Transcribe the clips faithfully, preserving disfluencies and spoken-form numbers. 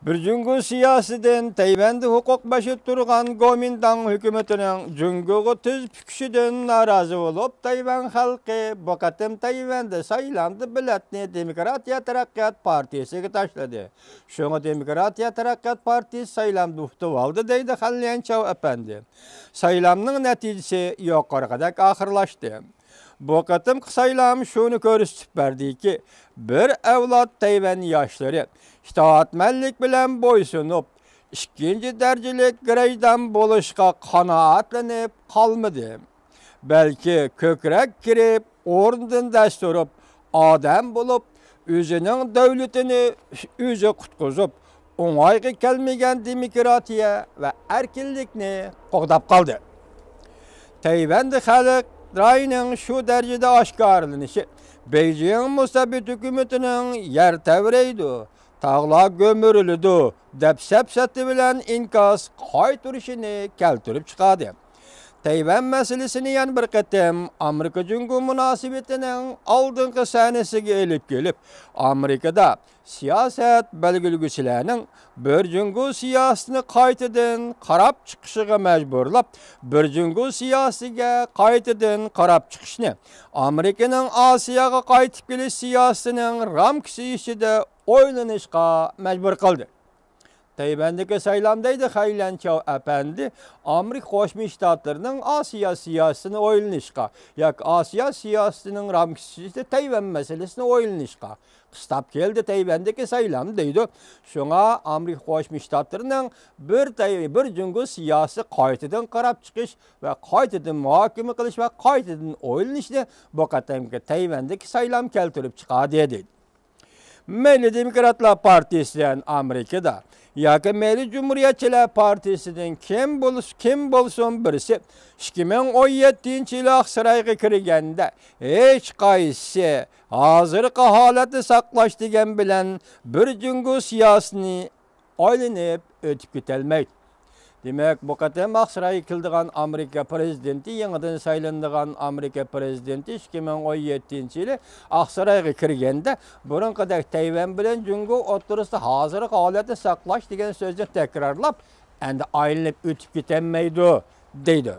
بىر جۇڭگو سىياسىتىدىن تەيۋەندە ھوقۇق بېشىدا تۇرغان گومىنداڭ ھۆكۈمىتىنىڭ جۇڭگوغا تۈز پۈكۈشىدىن نارازى بولۇپ، تەيۋەن خەلقى بۇ قېتىم تەيۋەندە سايلامدا بېلەتنى دېموكراتىيە تەرەققىيات پارتىيىسىگە تاشلىدى. شۇڭا دېموكراتىيە تەرەققىيات پارتىيىسى سايلامدا ئۇتۇۋالدى، دەيدۇ خەنليەنچاۋ ئەپەندى. سايلامنىڭ نەتىجىسى يۇقىرىقىدەك ئاخىرلاشتى. بۇ قېتىمقى سايلام شۇنى كۆرسىتىپ بەردىكى، بىر ئەۋلاد تەيۋەن ياشلىرى ئىتائەتمەنلىك بىلەن بويسۇنۇپ، ئىككىنچى دەرىجىلىك گىرەجدان بولۇشقا قانائەتلىنىپ قالمىدى. بەلكى كۆكرەك كېرىپ، ئورنىدىن دەس تۇرۇپ، ئادەم بولۇپ، ئۆزىنىڭ دۆلىتىنى ئۆزى قۇتقۇزۇپ، ئوڭايغا كەلمىگەن دېموكراتىيە ۋە ئەركىنلىكنى قوغداپ قالدى. تەيۋەندە خەلق رايىنىڭ شۇ دەرىجىدە ئاشكارىلىنىشى بېيجىڭ مۇستەبىت ھۆكۈمىتىنىڭ يەر تەۋرەيدۇ، تاغلار گۈمۈرۈلىدۇ دەپ سەپسەتە بىلەن ئىنكاس قايتۇرۇشىنى كەلتۈرۈپ چىقاردى. تەيۋەن مەسىلىسىنى يەنە بىر قېتىم ئامېرىكا جۇڭگو مۇناسىۋىتىنىڭ ئالدىنقى سەھنىسىگە ئېلىپ كېلىپ، ئامېرىكىدا سىياسەت بەلگىلىگۈچىلەرنىڭ بىر جۇڭگو سىياسىتىنى قايتىدىن قاراپ چىقىشىغا مەجبۇرلاپ، بىر جۇڭگو سىياسىتىگە قايتىدىن قاراپ چىقىشنى ئامېرىكىنىڭ ئاسىياغا قايتىپ كېلىش سىياسىتىنىڭ رامكىسى ئىچىدە ئويلىنىشقا مەجبۇر قىلدى. تەيۋەندىكى سايلام، دەيدۇ خەيلەنچاۋ ئەپەندى، ئامېرىكا قوشما شتاتلىرىنىڭ ئاسىيا سىياسىتىنى ئويلىنىشقا ياكى ئاسىيا سىياسىتىنىڭ رامكىسى ئىچىدە تەيۋەن مەسىلىسىنى ئويلىنىشقا قىستاپ كەلدى تەيۋەندىكى سايلام، دەيدۇ. شۇڭا ئامېرىكا قوشما شتاتلىرىنىڭ بىر تەي-، بىر جۇڭگو سىياسىتى قايتىدىن قاراپ چىقىش ۋە قايتىدىن مۇھاكىمە قىلىش ۋە قايتىدىن ئويلىنىشنى بۇ قېتىمقى تەيۋەندىكى سايلام كەلتۈرۈپ چىقاردى، دەيدۇ. مەيلى دېموكراتلار پارتىيىسى بىلەن ئامېرىكىدا ياكى مەيلى جۇمھۇرىيەتچىلەر پارتىيىسىدىن كىم بولس-، كىم بولسۇن بىرسى ئىككى مىڭ ئون يەتتىنچى يىلى ئاقسارايغا كىرگەندە ھېچ قايسىسى ھازىرقى ھالەتنى ساقلاش دېگەن بىلەن بىر جۇڭگو سىياسىتىنى ئايلىنىپ ئۆتۈپ كېتەلمەيدۇ. دېمەك، بۇ قېتىم ئاقسارايغا كېلىدىغان ئامېرىكا پىرېزىدېنتى، يېڭىدىن سايلىنىدىغان ئامېرىكا پىرېزىدېنتى ئىككى مىڭ ئون يەتتىنچى يىلى ئاقسارايغا كىرگەندە، بۇرۇنقىدەك تەيۋەن بىلەن جۇڭگو ئوتتۇرىسىدا ھازىرقى ھالەتنى ساقلاش دېگەن سۆزنى تەكرارلاپ، ئەمدى ئايلىنىپ ئۆتۈپ كېتەلمەيدۇ، دەيدۇ.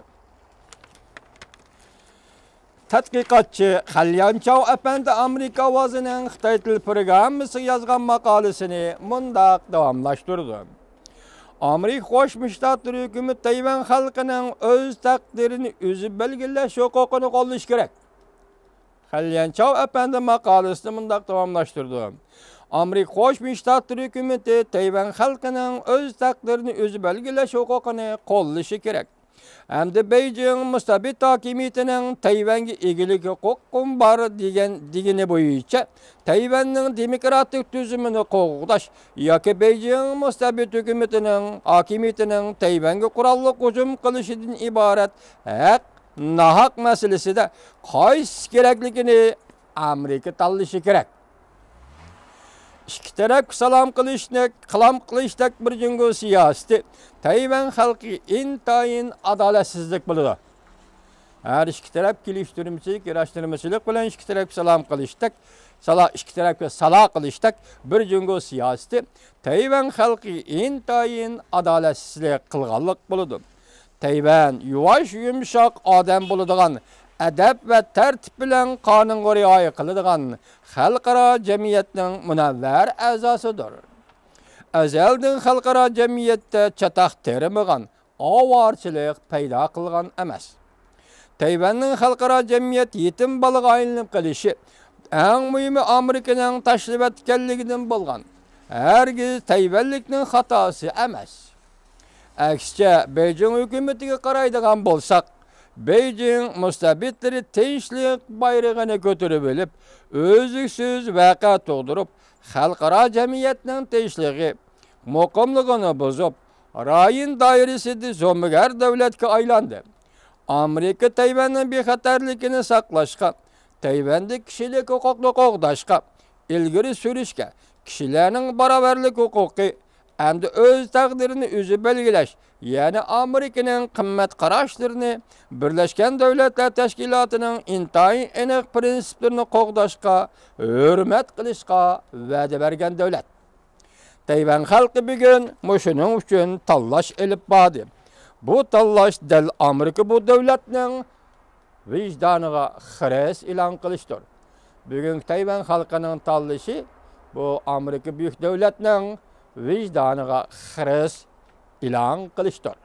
تەتقىقاتچى خەنليەنچاۋ ئەپەندى ئامېرىكا ئاۋازىنىڭ خىتاي تىل پروگراممىسىغا يازغان ماقالىسىنى مۇنداق داۋاملاشتۇرىدۇ: ئامېرىكا قوشما شتاتلىرى ھۆكۈمىتى تەيۋەن خەلقىنىڭ ئۆز تەقدىرىنى ئۆزى بەلگىلەش ھوقۇقىنى قوللىشى كېرەك. خەنليەنچاۋ ئەپەندى ماقالىسىنى مۇنداق داۋاملاشتۇرىدۇ: ئامېرىكا قوشما شتاتلىرى ھۆكۈمىتى تەيۋەن خەلقىنىڭ ئۆز تەقدىرىنى ئۆزى بەلگىلەش ھوقۇقىنى قوللىشى كېرەك. ئەمدى بېيجىڭ مۇستەبىت ھاكىمىيىتىنىڭ تەيۋەنگە ئىگىلىك ھوقۇقۇم بار دېگەن، دېگىنى بويىچە تەيۋەننىڭ دېموكراتىك تۈزۈمىنى قوغداش ياكى بېيجىڭ مۇستەبىت ھۆكۈمىتىنىڭ، ھاكىمىيىتىنىڭ تەيۋەنگە قوراللىق ھۇجۇم قىلىشىدىن ئىبارەت ھەق، ناھەق مەسىلىسىدە قايسىسى كېرەكلىكىنى ئامېرىكا تاللىشى كېرەك. ئىككى تەرەپكە سالام قىلىشتەك، قىلام قىلىشتەك بىر جۇڭگو سىياسىتى تەيۋەن خەلقىگە ئىنتايىن ئادالەتسىزلىك بولىدۇ. ھەر ئىككى تەرەپ كېلىشتۈرمىچىلىك، ياراشتۇرمىچىلىق بىلەن ئىككى تەرەپكە سالام قىلىشتەك، سالا، ئىككى تەرەپكە سالا قىلىشتەك بىر جۇڭگو سىياسىتى تەيۋەن خەلقىگە ئىنتايىن ئادالەتسىزلىك قىلغانلىق بولىدۇ. تەيۋەن يۇۋاش يۇمشاق ئادەم بولىدىغان، ئەدەپ ۋە تەرتىپ بىلەن قانۇنغا رىئايە قىلىدىغان خەلقئارا جەمئىيەتنىڭ مۇنەۋۋەر ئەزاسىدۇر. ئەزەلدىن خەلقئارا جەمئىيەتتە چاتاق تېرىمىغان، ئاۋارىچىلىق پەيدا قىلغان ئەمەس. تەيۋەننىڭ خەلقئارا جەمئىيەت يېتىم بالىغا ئايلىنىپ قېلىشى ئەڭ مۇھىمى ئامېرىكىنىڭ تاشلىۋەتكەنلىكىدىن بولغان، ھەرگىز تەيۋەنلىكنىڭ خاتاسى ئەمەس. ئەكسىچە، بېيجىڭ ھۆكۈمىتىگە قارايدىغان بولساق، بېيجىڭ مۇستەبىتلىرى تىنچلىق بايرىقىنى كۆتۈرۈۋېلىپ، ئۈزلۈكسىز ۋەقە تۇغدۇرۇپ، خەلقئارا جەمئىيەتنىڭ تىنچلىقى، مۇقىملىقىنى بۇزۇپ، رايون دائىرىسىدە زومىگەر دۆلەتكە ئايلاندى. ئامېرىكا تەيۋەننىڭ بىخەتەرلىكىنى ساقلاشقا، تەيۋەندە كىشىلىك ھوقۇقنى قوغداشقا، ئىلگىرى سۈرۈشكە، كىشىلەرنىڭ باراۋەرلىك ھوقۇقى، ئەمدى ئۆز تەقدىرىنى ئۆزى بەلگىلەش، يەنى ئامېرىكىنىڭ قىممەت قاراشلىرىنى، بىرلەشكەن دۆلەتلەر تەشكىلاتىنىڭ ئىنتايىن ئېنىق پىرىنسىپلىرىنى قوغداشقا، ھۆرمەت قىلىشقا ۋەدە بەرگەن دۆلەت. تەيۋەن خەلقى بۈگۈن مۇشۇنىڭ ئۈچۈن تاللاش ئېلىپ باردى. بۇ تاللاش دەل ئامېرىكا بۇ دۆلەتنىڭ ۋىجدانىغا خىرىس ئېلان قىلىشتۇر. بۈگۈنكى تەيۋەن خەلقىنىڭ تاللىشى بۇ ئامېرىكا بۈيۈك دۆلەتنىڭ ۋىجدانىغا خىرىس ئېلان قىلىشتۇر.